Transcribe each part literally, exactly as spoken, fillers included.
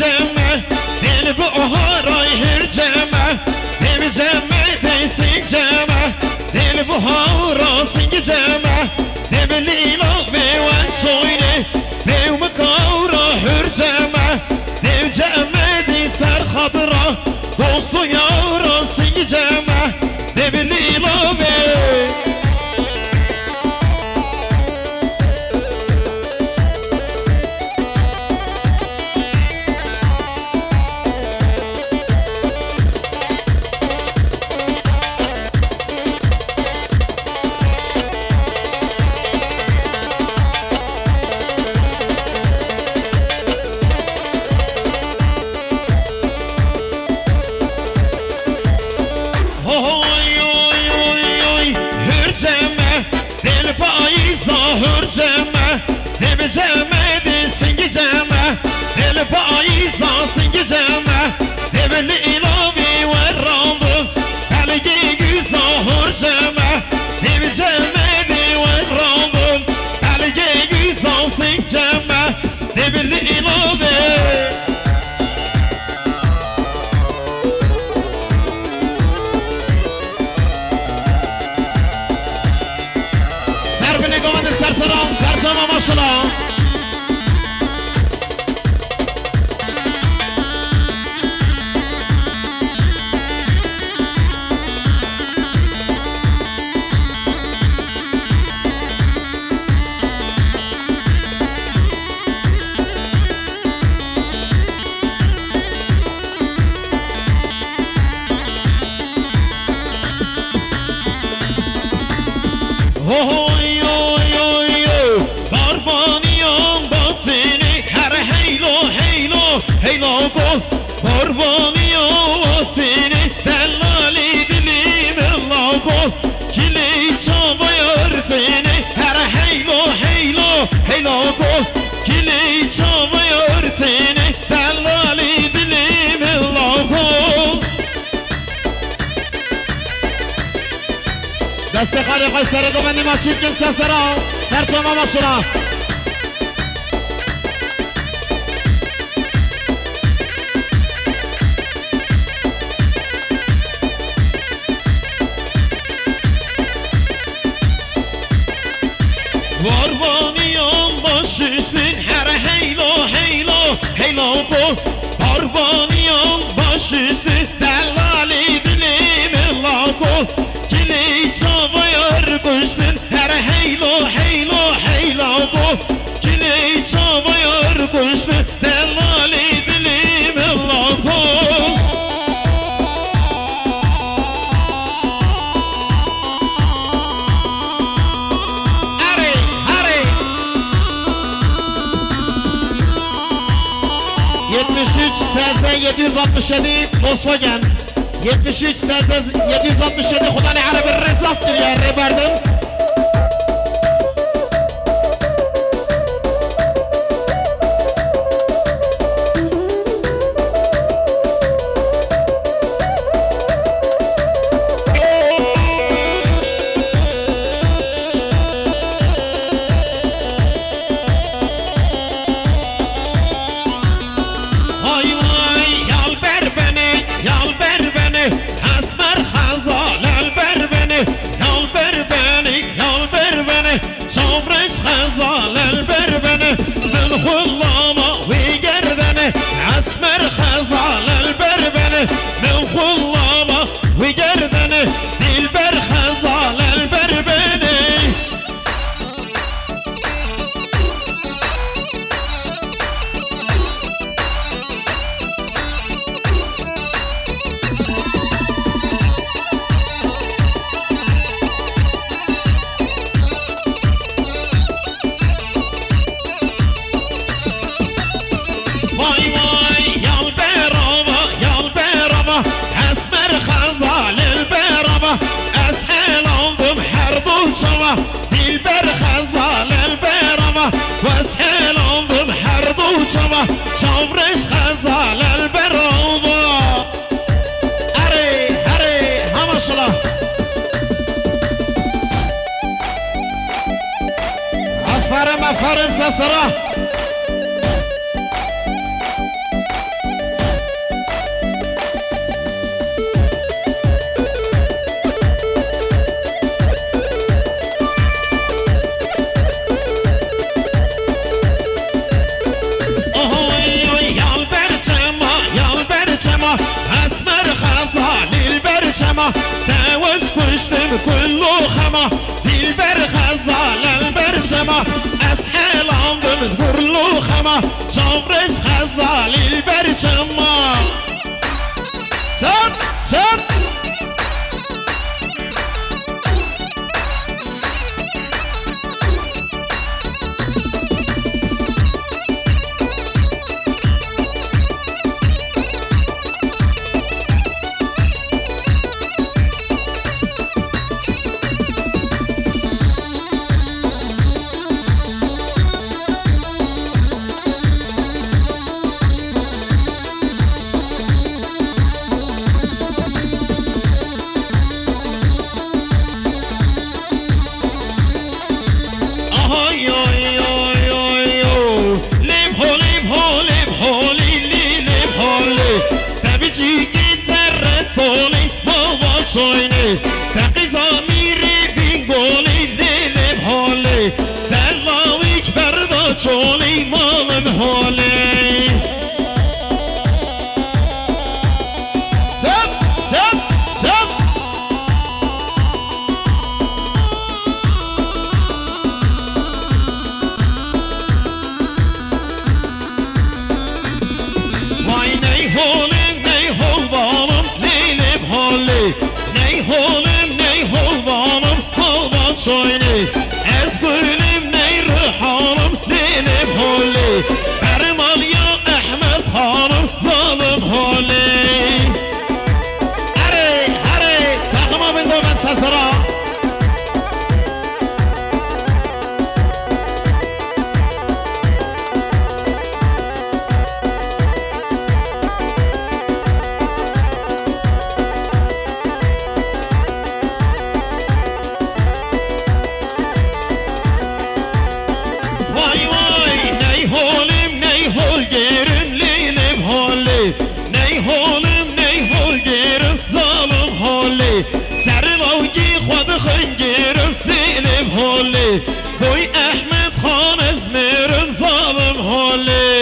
Ceme, dil bi oharay hür ceme, dil ceme dey sing ceme, dil bi hawra sing ceme, dil lîla vê wen çoyne, vê mik awra hür ceme, dil ceme dey ser xadra, dostu yawra sing ceme, dil lîla vê. Hoy, oy, oy, oy, hür ceme, dil payîza hür ceme, dil ceme, dil sing ceme, dil payîza sing ceme, dil lîla vî werandin, belgî güza hür ceme, dil ceme, dil werandin, belgî güza sing ceme, dil lîla vî. Ser binê govendê ser seran, ser cama maşala. Hoy, oy, oy, oy. Barbaniyan batini, her heylo, heylo, heylo go. Barbaniyan batini, delali dili min la go. Kilî çavayar tini, her heylo, heylo, heylo go. Kilî çavayar tini, delali dili min la go. Destê xalê xwe serê govendî ma çî bikin ser sera, ser çava maşira. Barbaniyan baş üstün her heylo heylo heylo go. Barbaniyan baş üstün delali dilî min la go. Kilî çavayar kuştun her heylo heylo heylo go. Kilî çavayar kuştun delali dilî min la go. Herê, herê. Yetmiş üç S Z yedi yüz altmış yedi Volkswagen. Yetmiş üç S Z yedi yüz altmış yedi Xudanê Erebî rê zaf kiriye, rê berdim. Vay vay, yal ber benê, yal ber benê, esmer xezal el ber benê, yal ber benê, yal ber benê. Çavreş xezal el ber benê, min xulama wî gerdene, esmer xezal el ber benê, min xulama wî gerdene, dilber xezal el ber benê. Vay vay, yal berava, yal berava, esmer xezal el berava, ez helandim her du çava. Dilber xezal el berava, wez helandim her du çava, çavreş xezal el berava. Erê, erê, hema şila. Aferin, aferin, sesera. Esmer xezalî li ber çema, te wez kuştim kullu xema. Dilber xezal el ber çema, ez helandim kullu xema. Çavreş xezalî li ber çema. Çat, çat. Aha, yo, yo, yo, yo. Lêv ho, lêv ho, lêv ho, lê, lê, lêv ho, lê. Te biçîkî zerre tolî, mava çoynê. Te qîza mîrê bîngolî, lê, lêv ho, lê. Te lawîk berda çolî, malim ho, lê. Çap, çap, çap. Vay ney holim, ney holvalim, lê lê holê. Ney holim, ney holvalim, holvan çoynê. Ez gulim, ney rihalim, lê lê holê. Bermal ya Ehmed Hanım, zalim holê. Erê, erê, takıma bingo ben sesera. Vay vay, ney holim, ney holgerim, lê lê holê. Ney holim, ney holgerim, zalim holê. Ser lawkî xwe dixingirim, lê lê holê. Doy Ehmed Xan ez mirim, zalim holê.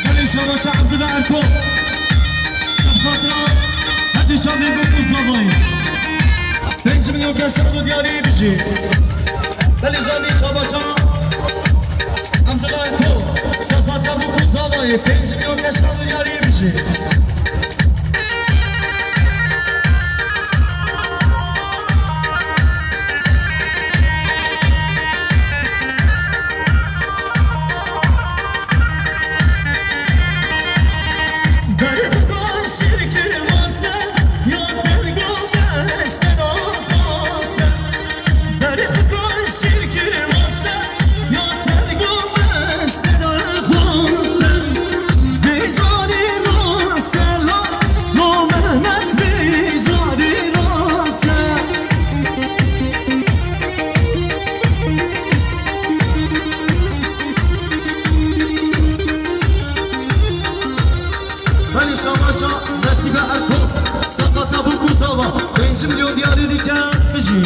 Gelê Şabaşa Abdullah Erko, sefxatira Hedi Çavê Bokû Zavayê. Pênc milyon keşan û diyarî bijî. Gelê Şabaşa Abdullah Erko, sefxatira Bokû Zavayê. Pênc milyon keşan û diyarî bijî. Belê şabaşa Nesîbe Erko, sefxata Bokû Zava, pênc milyon diyarî dike, bijî.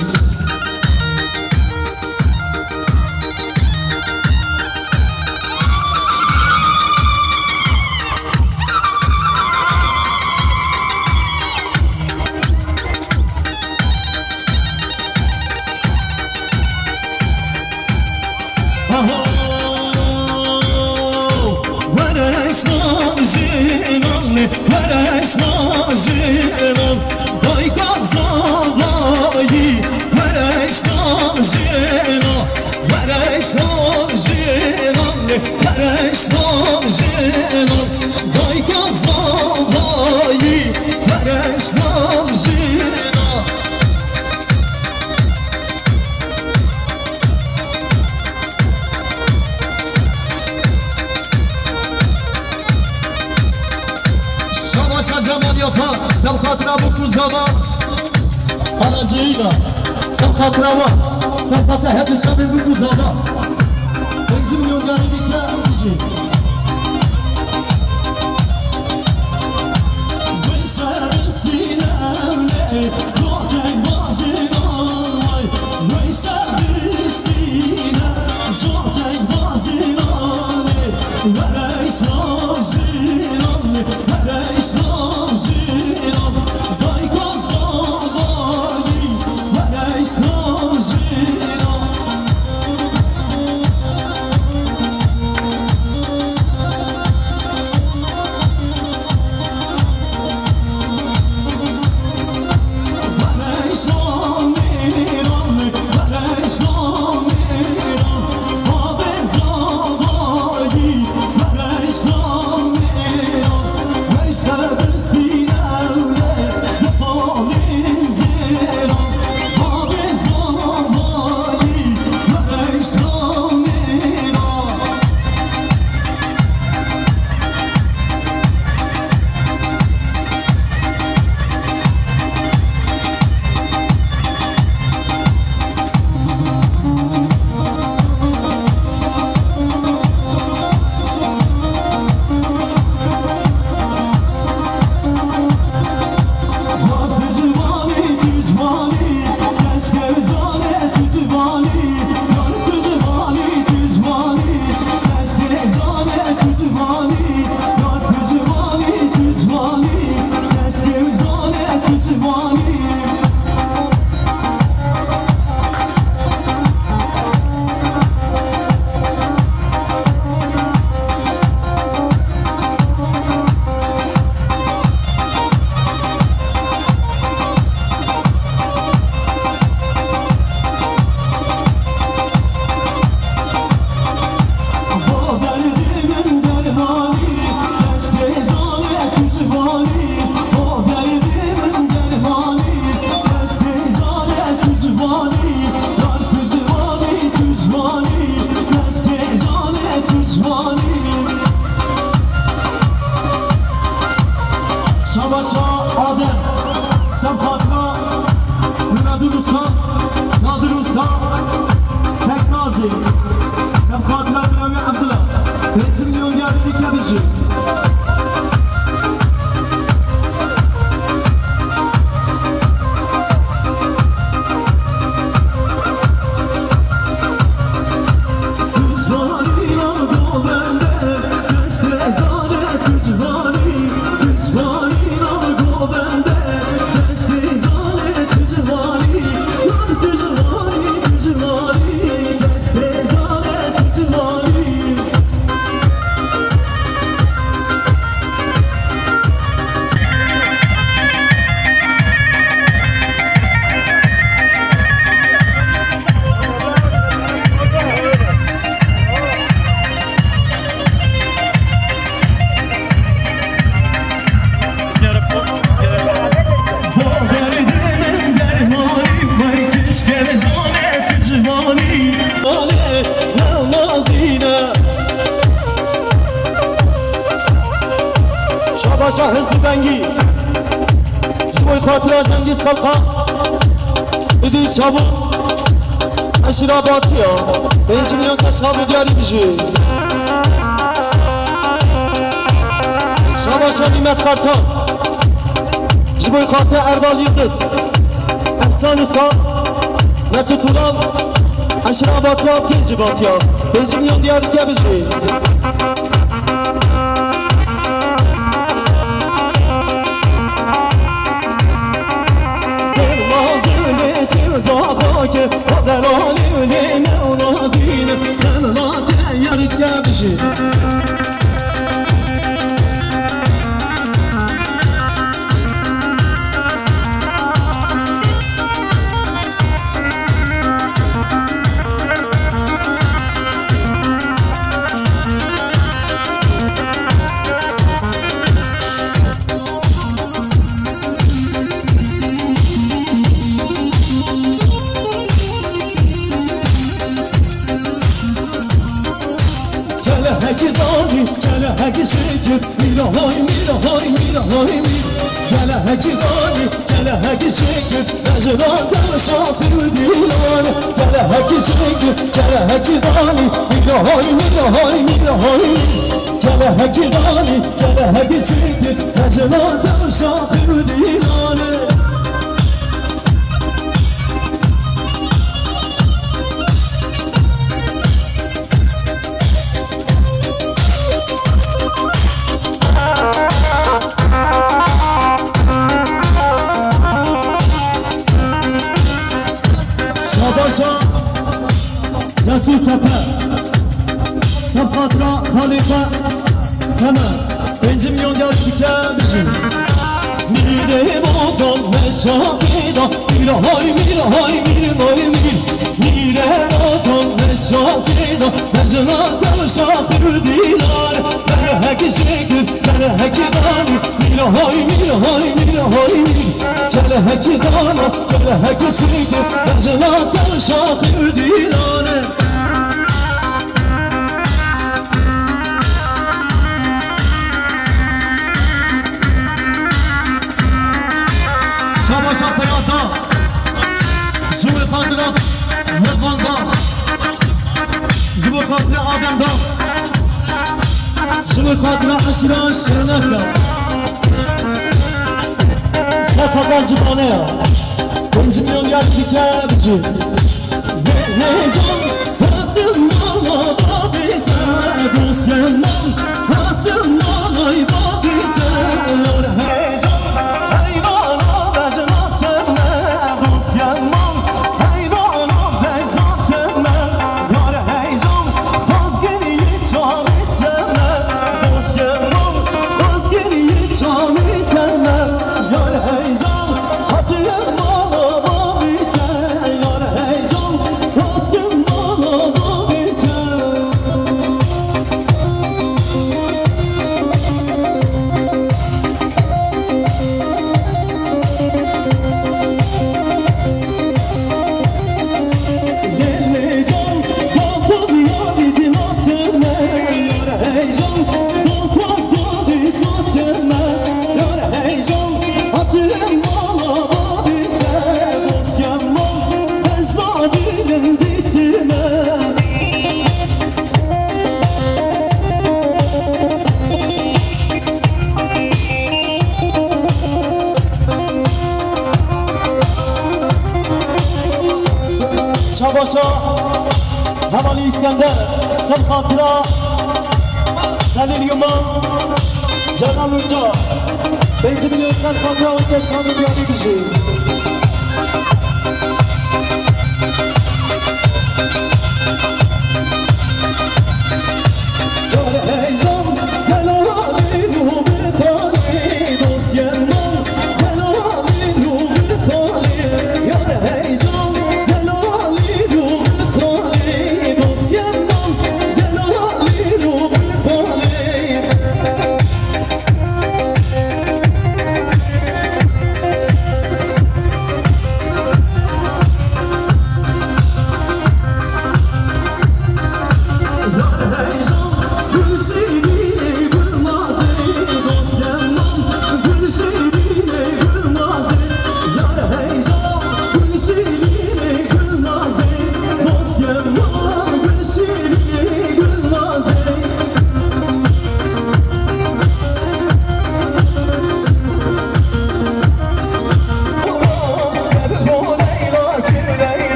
Aho, were şajinan, were şajinan, dayka zavayî, were şajinan, were şajinan, were şajinan, dayka zavayî, were şajinan. Şabaşa Cemal Yapa, sefxatira Bokû Zava, aracıyla, sefxatira wa, sefxata Hedi Çavê Bokû Zava. Pênc milyon diyarî dike, bijî. Şabaşa Adem, sefxatira Nadir Usta, Nadir Usta, Teknazî, sefxatira Birawi Abdullah, pênc milyon diyarî dike, bijî. Şahizî Bengî. Ji bo xatira Cengiz Kalkan. Îdî çavan. Eşîra Batiya. Pêncî milyon keş xabû diyarî bijî. Şabaşa Nîmet Kartal. Ji bo xatira Erdal Yildiz. Ehsan Usa. Mesut Ural. Eşîra Batiya, pêncî Batiya. Pêncî milyon diyarî ke bijî. Gelehekî danî, gelehekî şikir, mîra hay, mîra hay, mîra hay, mîr. Gelehekî danî, gelehekî şikir, bejna te şaxir dîlan. Gelehekî şikir, gelehekî danî, mîra hay, mîra hay, mîra hay, mîr. Gelehekî danî, gelehekî şikir, bejna te şaxir dîlan. Şabaşa Cesur Tepe. Ser xatira xalê xwe Temel. Pêncî milyon diyar dike bijî. Mîrê botan meşatê da, mîr hay, mîr hay, mîr hay, mîr. Mîrê botan meşatê da, mejna te şaxir dîlan. Gelehekî şikir, gelehekî danî, mîr hay, mîr hay, mîr hay, mîr. Gelehekî dana, gelehekî şikir, mejna te şaxir dîlan. Şabaşa Ferata, ji bo xatira Medvan da, ji bo xatira Adem da, ji bo xatira Eşra Şirineka. Sefada cibane ya. Pêncî milyon diyar dike bijî. Heyecan, hatim mala babî te, dost heyecan, hatim malay babî te. Yar heyecan, heyvana bejna te me, dost heyecan, heyvana bejna te me. Yar heyecan, dozgirî çavê te me, dost heyecan, dozgirî çavê te me. Yar heyecan, hatim mala babî te. Çabaşa Hevalî Îskender, ser xatira Delîl Yuman, Celal Uca, pêncî milyon ser xatira Uca şanî diyarî bijî.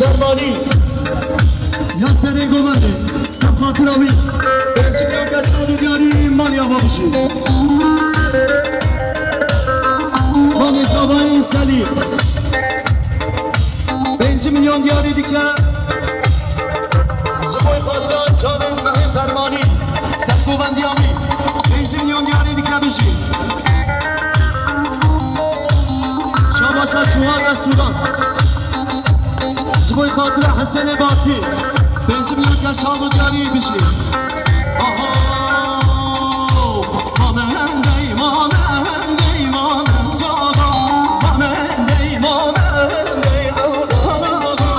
Dermanî ya serê govendê, ser xatira wî. Pêncî milyonke şad û diyarî maliya babişî. Mamê Zavayê Selî. Pêncî milyon diyarî dike. Ji bo xatira canê mehê Dermanî. Ser govendiya wî. Pêncî milyon diyarî dike bijî. Şabaşa çûha restoran. Ji bo xatira Hesenê Batî. Pêncî milyon ke şad û diyarî bijî. Aho! Mamendey, mamendey, mamend zava. Mamendey, mamendey, mamend zava.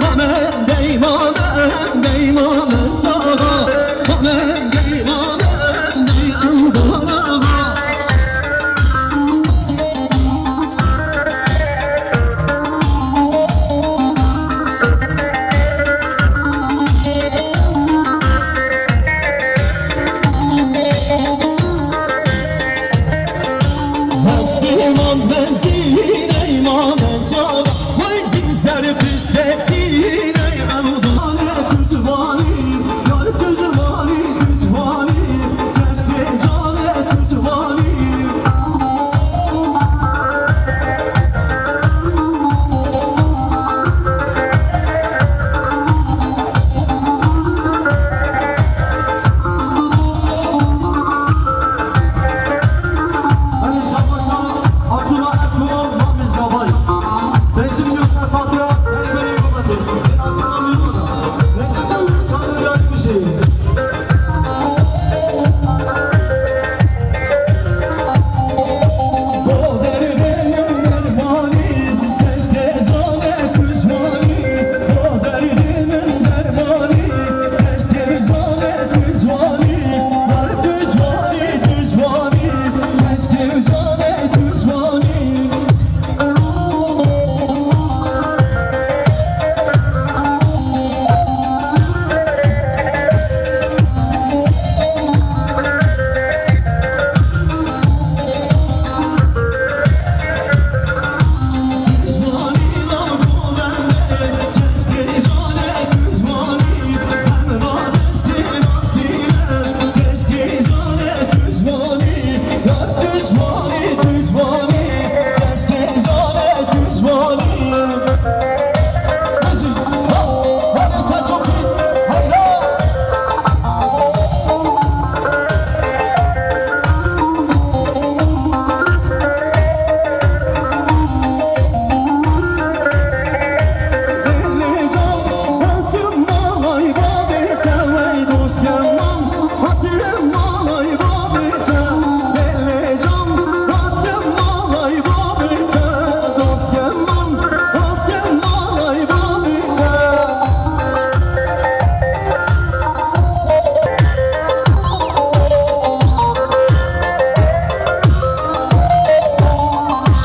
Mamendey, mamendey, mamend zava. Mamendey, mamendey, mamend zava.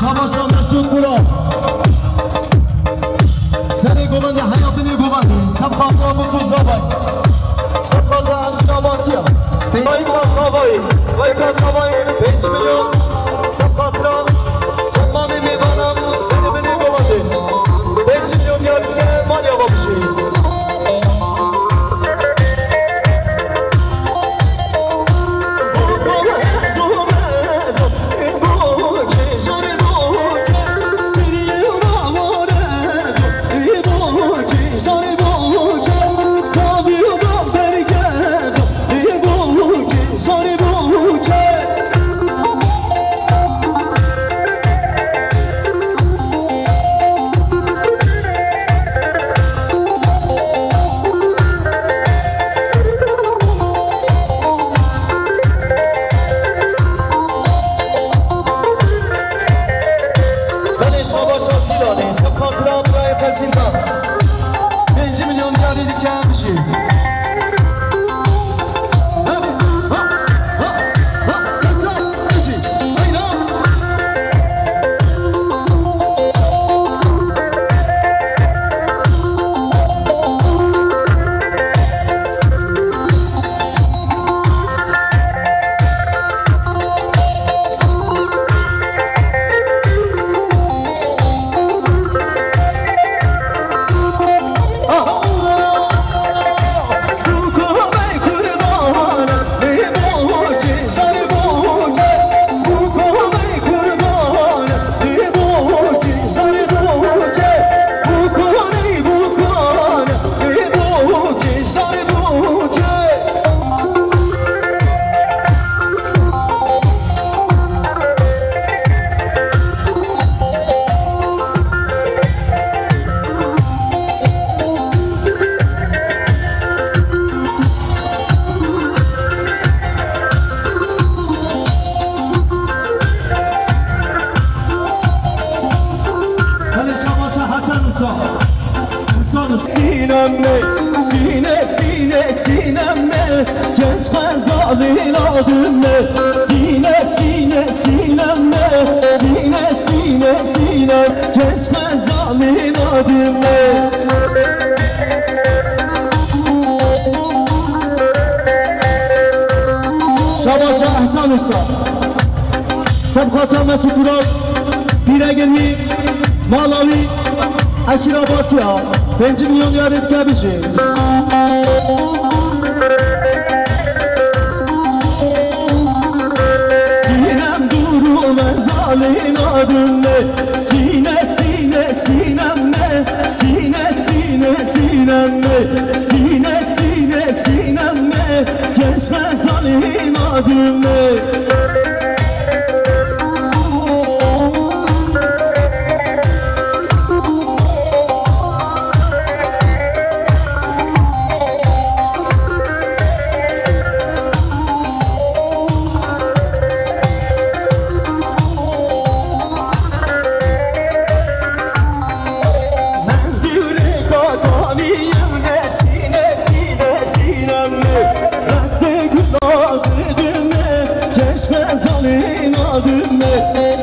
Şabaşa Mesut Burak. Serê govendê heya binê govendê. Sebqa Davut Zavay. Sebqa Aşka Batiya. Layka Zavay. Layka Zavay. Pênc milyon. Sebqa Tra. Temamê mêvanan serê binê govendê. Pênc milyon diyarî dike maliya babişê. Sinem me, sine, sine, sinem me, keşke zalin adım me. Sine, sine, sinem me, sine, sine, sinem, keşke zalin adım me. Şabaşa Ehsan Usta. Sebxata Mesut Ural, pîregên wî, mala wî, eşîra Batiya, pêncî milyon diyarê dike bijî. Sînem dûr û mezalî nadime, sîne, sîne, sînem me, sîne, sîne, sînem me, sîne, sîne, sînem me, keşke zalî nadime.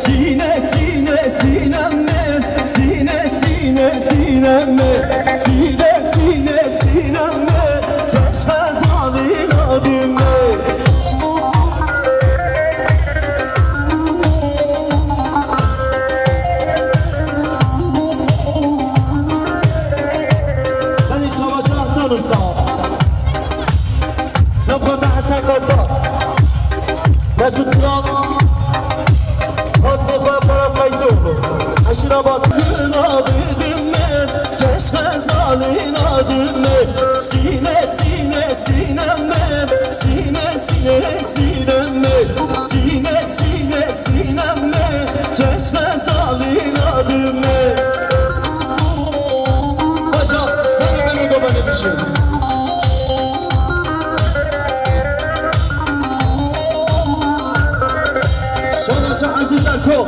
Sine, sine, sinem me, sine, sine, sinem me, sine, sine, sinem me, keşke zalî nadime. Hadi şabaşa Hasan Usta. Sabah Hasan Kata. Mesut Kral. Mustafa Ferhat Kayıcıoğlu. Aşırı Abat. Nadime, keşke zalî nadime. Sine, sine, sinem me, sine, sine, sinem me, sine, sine, sinem me, keşke zalî nadime. Baca, sen beni gömeni düşün. Şabaşa Aziz Erko.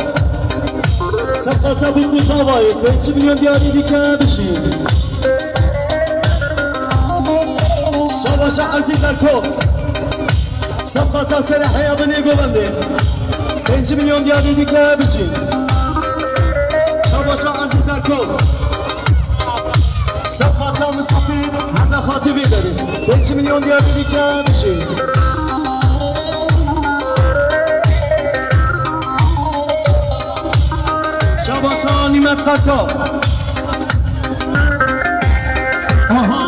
Sefqata Butlu Savayı, pêncî milyon diyarî dike bijî. Şabaşa Aziz Erko. Sefqata Seleheya Binê Govendê, pêncî milyon diyarî dike bijî. Şabaşa Aziz Erko. Sefqata Misafir, Heza Xatî Vêderî, pêncî milyon diyarî dike bijî. Şabaşa Nîmet Qerto. Aha.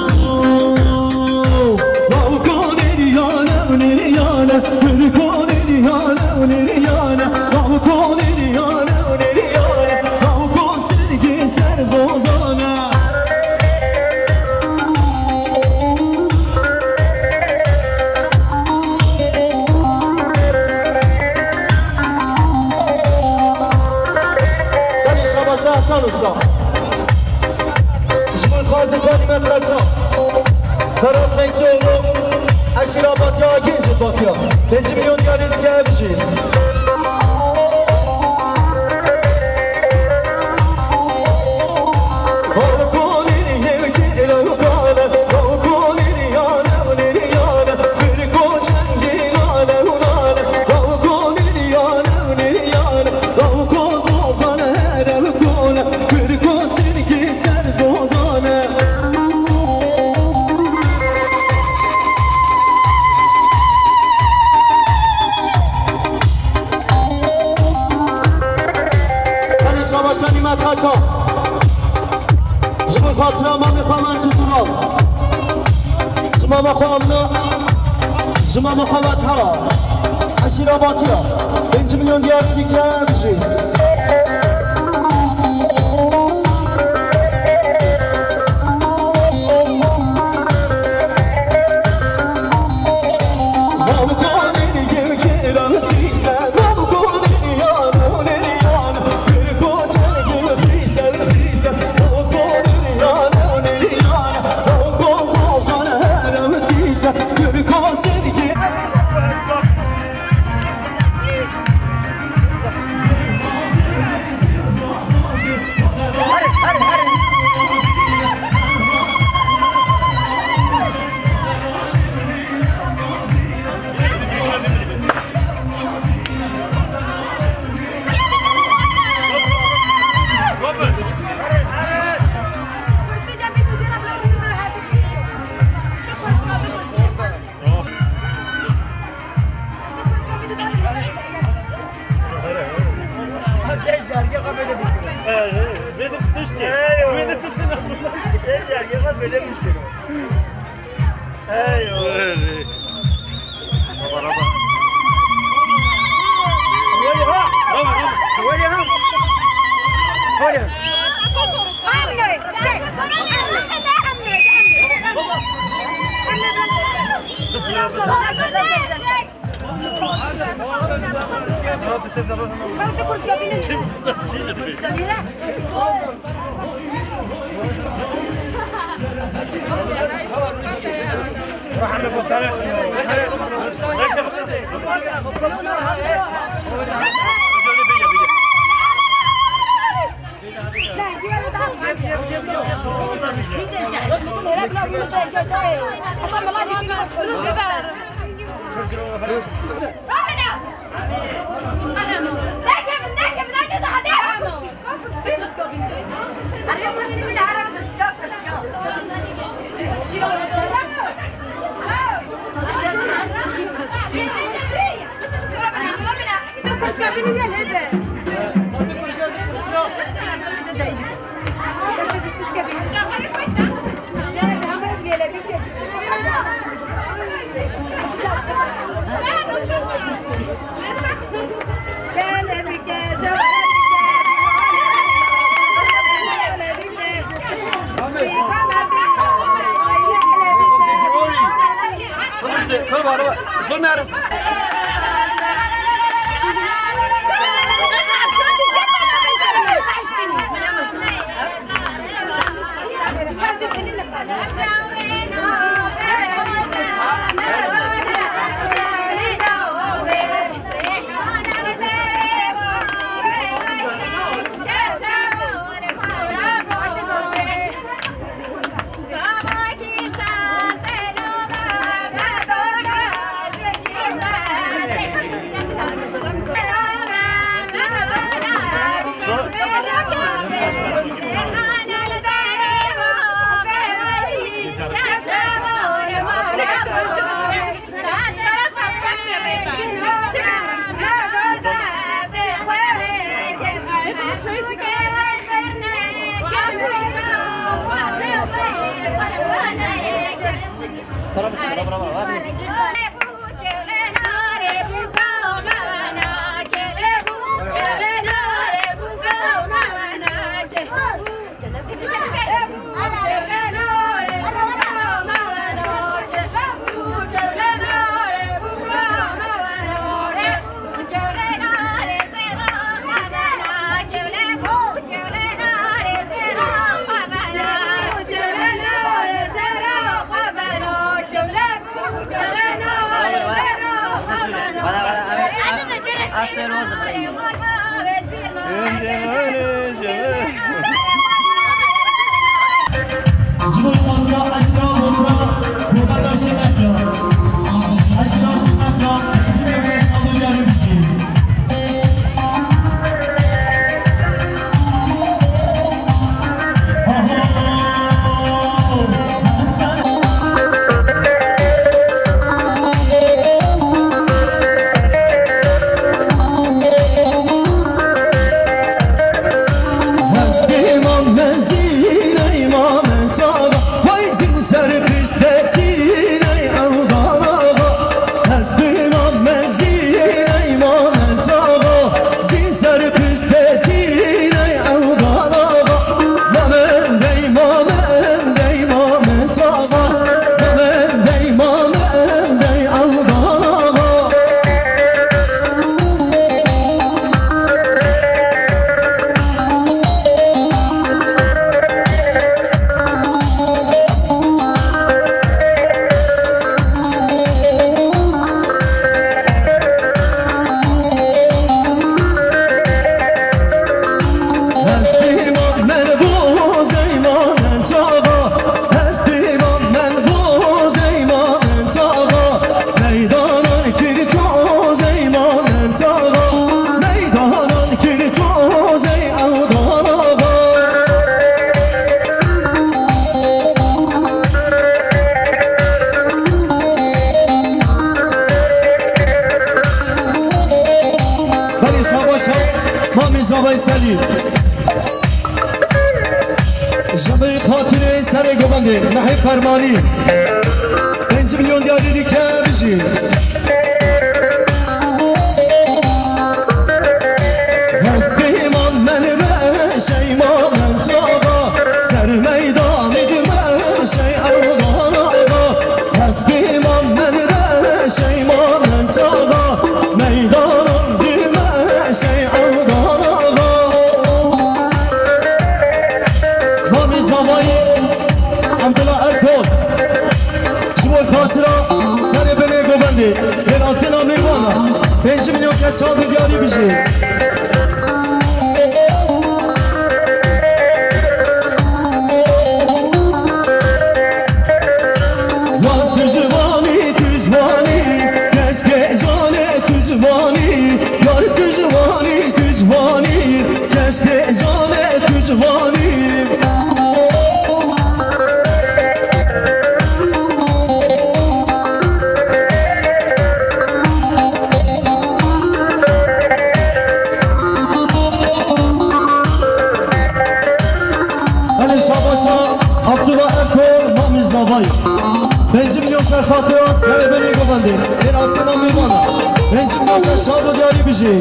Belê şabaşa Hasan Usta. Ji bo xwazê Kalîmet Reça. Ferhat Meysoğlu. Eşîra Batiya, Genç Batiya. Pêncî milyon diyarî dike bijî. Belê şabaşa Nîmet Qerto. Ji bo xatira mamê xwe Mesut Ural. Ji mama xwe Amna. Ji mama xwe Fatha. Eşîra Batiya. Pêncî milyon diyarî dike bijî. Vê de tiştê. Vê de tiştê. Ê, ya, ya, böyle bir şey. Eyvallah. Raba, raba. Raba, raba. Bismillah. Veyselî. Ji xatirê serê govendê Mehê Fermanî. Pênc milyon diyarî dike bijî. Hestî man men be şeyma men çava. Ser meydanî dime şey Ewdana. Hestî man men be şeyma men çava. Meydanan dime şey Ewdana. Mamî Zavayî, Abdullah Erkol. Ji bo xatira serê binê govendê, hêlatina mêvana, pêncî milyon keş şad û diyarî bijî. Yar tu ji vanî, tu ji vanî, keşkê canê tu ji vanî, yar tu ji vanî, tu ji vanî, keşkê canê tu ji vanî. Hadi şabaşa Abdullah Erkol, Mamî Zavay. Pêncî milyon ser xatira serê binê govendê. Hêlatina mêvana. Pêncî milyon şad û diyarî bijî.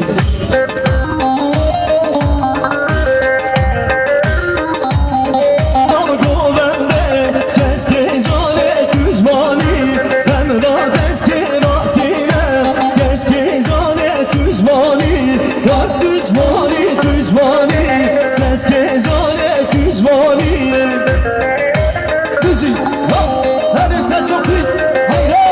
Bijî. Hadi sen çok iyi. Hayran.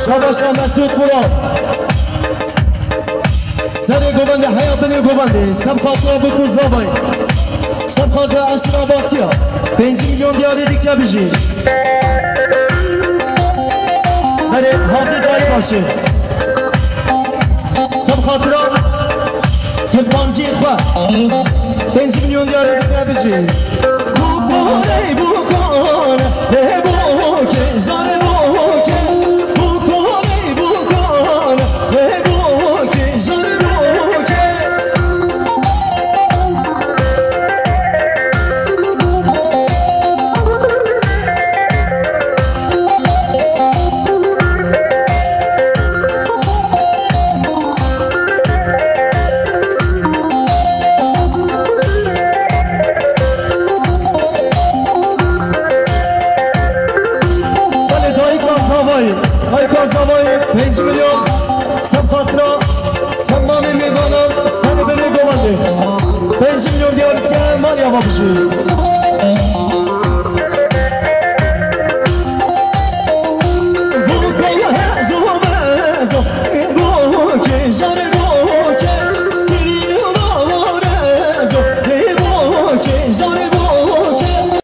Şabaşa Mesut Burak. Serê govendê, heya binê govendê, Semxatira Biko Zavay. Semxatira Eşra Batiya. Pêncî milyon diyarî dike bijî. Berê Havdî Dayîbaşê. Semxatira Tirpancî xwe. Pêncî milyon diyarî dike bijî. Belê dayika Zavayê, dayika Zavayê pênc milyon, sem xatira temamê mêvanan, serê binê govendê. Pênc milyon diyar dike, malî ava bijî.